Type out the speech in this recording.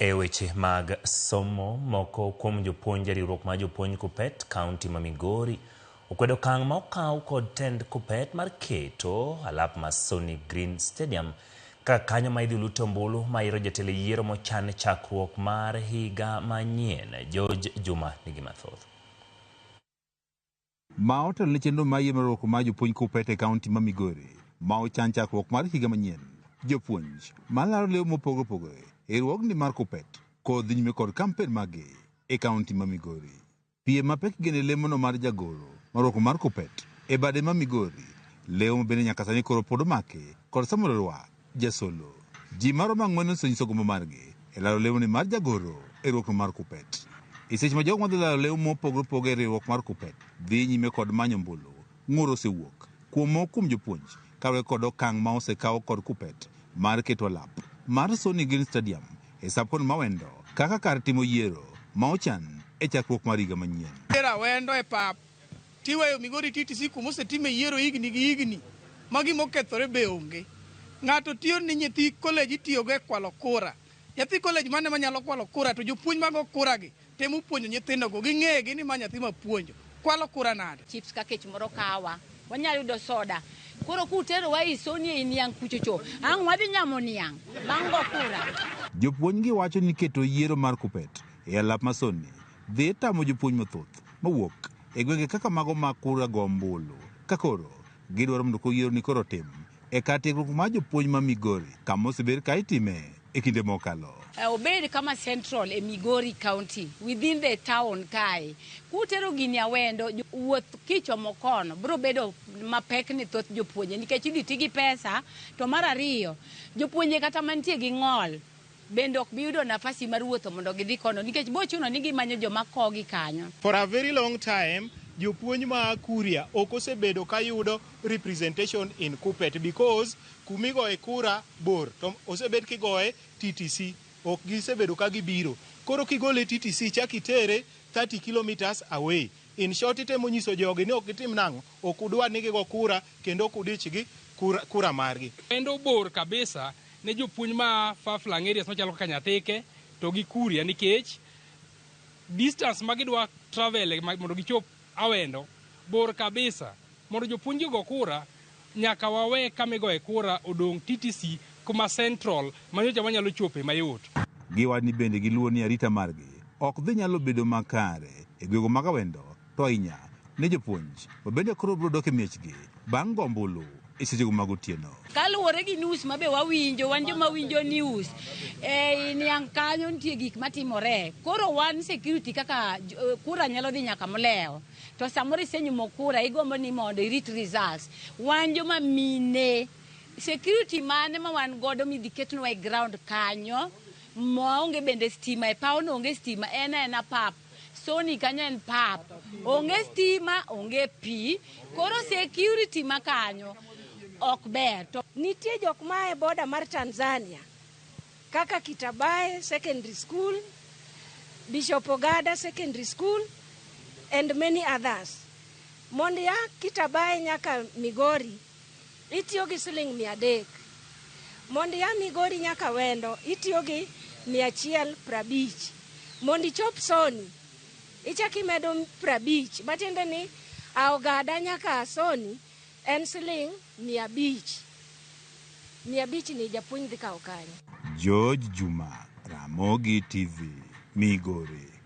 E weche mag somo, moko kuom jopuonj e riwruok mar jopuonj KUPPET kaunti ma Migori okwedo okang' ma okaw kod tend KUPPET mar keto alap ma Sony Green Stadium kaka kanyo ma idhi lute ombulu ma yiero jatelo e yiero mochan chakruok mar higa manyien. George Juma nigi mathoth. Ma otelo ne chenro mar yiero mar riwruok mar jopuonj KUPPET e kaunti ma Migori ma ochan chakruok mar higa manyien. Jopuonj ma laro lemo mopogore opogore e riwruogni mar KUPPET kod dhi nyime kod kampen maggi e kaunti ma Migori. Piem mapek gin e lemono mar jagoro mar riwruok mar KUPPET e bade ma Migori. Lemo ma bende nyaka sani koro pod omaki kod Samuel Orwa Jasolo. Ji maromo ang'wen osenyiso gombo margi e laro lewni mar jagoro e riwruokno mar KUPPET. E seche ma jogo madhi laro lewni mopogore opogore e riwruok mar KUPPET dhi nyime kod manyo ombulu, ng'ur osewuok kuom moko kuom jopuonj kaluwore kod okang' ma osekaw kod KUPPET mar keto alap mar Sony Green Stadium e sub-county ma Awendo kaka kar timo yiero ma ochan e chakruok mar higa manyien. Tero Awendo e pap tiweyo Migori TTC kuma osetime yiero higni gi higni ma gima okethore be onge. Ng'ato tiyo ni nyithi college itiyogo e kwalo kura. Nyathi college mane manyalo kwalo kura to jopuonj mago kura gi temo puonjo nyithindogo ging'egi ni ma nyathi mapuonjo. Kwalo kura nade? Chips ka kech moro kawa wanyalo yudo soda. Koro kuterowa i Sony ei niang' kuchocho, ang' wadhi nyamo niang' bang' go kura. Jopuonj gi wacho ni keto yiero mar KUPPET e alap ma Sony dhi tamo jopuonj mathoth mawuok e gwenge kaka mago ma kura go ombulu ka koro gidwaro mondo kor yiero ni koro otim e kar tiegruok mar jopuonj ma Migori kama osebed ka itime e kinde mokalo. Obed kama central e Migori County within the town kae. Kutero gini Awendo, wuoth kichomo kono biro bedo mapek ni thoth jopuonje nikech idhi ti gi pesa. To mar ariyo, jopuonje kata mantie gi ng'ol bende ok bi yudo nafasi mar wuotho mondo gidhi kono nikech bo chuno ni gimanyo joma kogi kanyo. For a very long time, jopuonj ma Kuria ok osebedo ka yudo representation in KUPPET because kumigoye kura bor to osebed kigoye TTC ok gisebedo ka gibiro. Koro kigole TTC chak itere 30 kilometers away. In short itemo nyiso jogi ni ok gitim nang'o, ok udwar ni gigo kura kendo ok udich gi kura, kura margi. Kendo bor kabisa ne jopuonj ma far flung areas machalo kaka Nyathike to gi Kuria nikech distance ma gidwa travel mondo gichop Awendo bor kabisa. Mondo jopuonj gi go kura nyaka wawe kama igoye kura odong' TTC kuma central manyocha wanyalo chope mayot. Giwacho ni bende giluor ni arita margi ok dhi nyalo bedo makare e gwenge mag Awendo to ahinya ne jopuonj ma bende koro biro dok e miechgi bang' go ombulu e sechego mag otieno. Kaluwore gi news ma be wawinjo, wan joma winjo news, ei niang' kanyo nitie gik matimore. Koro wan security kaka kura nyalo dhi nyaka molewo. To samoro isenyumo kura igombo ni mondo irit results. Wan joma mine, security mane ma wan godo midhi ketnwa e ground kanyo maonge bende stima e pawno onge stima en aena pap. Sony kanyo en pap. Onge stima, onge pi. Koro security ma kanyo ok ber. To nitie jok ma e boda mar Tanzania kaka Kitabae Secondary School, Bishop Ogada Secondary School and many others. Mondo ia Kitabae nyaka Migori itiyo gi siling 300. Mondo ia Migori nyaka Wendo itiyo gi 150. Mondo ichop Sony ichak imedo 50, matiende ni a Ogada nyaka Sony en siling 500. 500 ni japuonj dhi kawo kanyo. George Juma, Ramogi TV, Migori.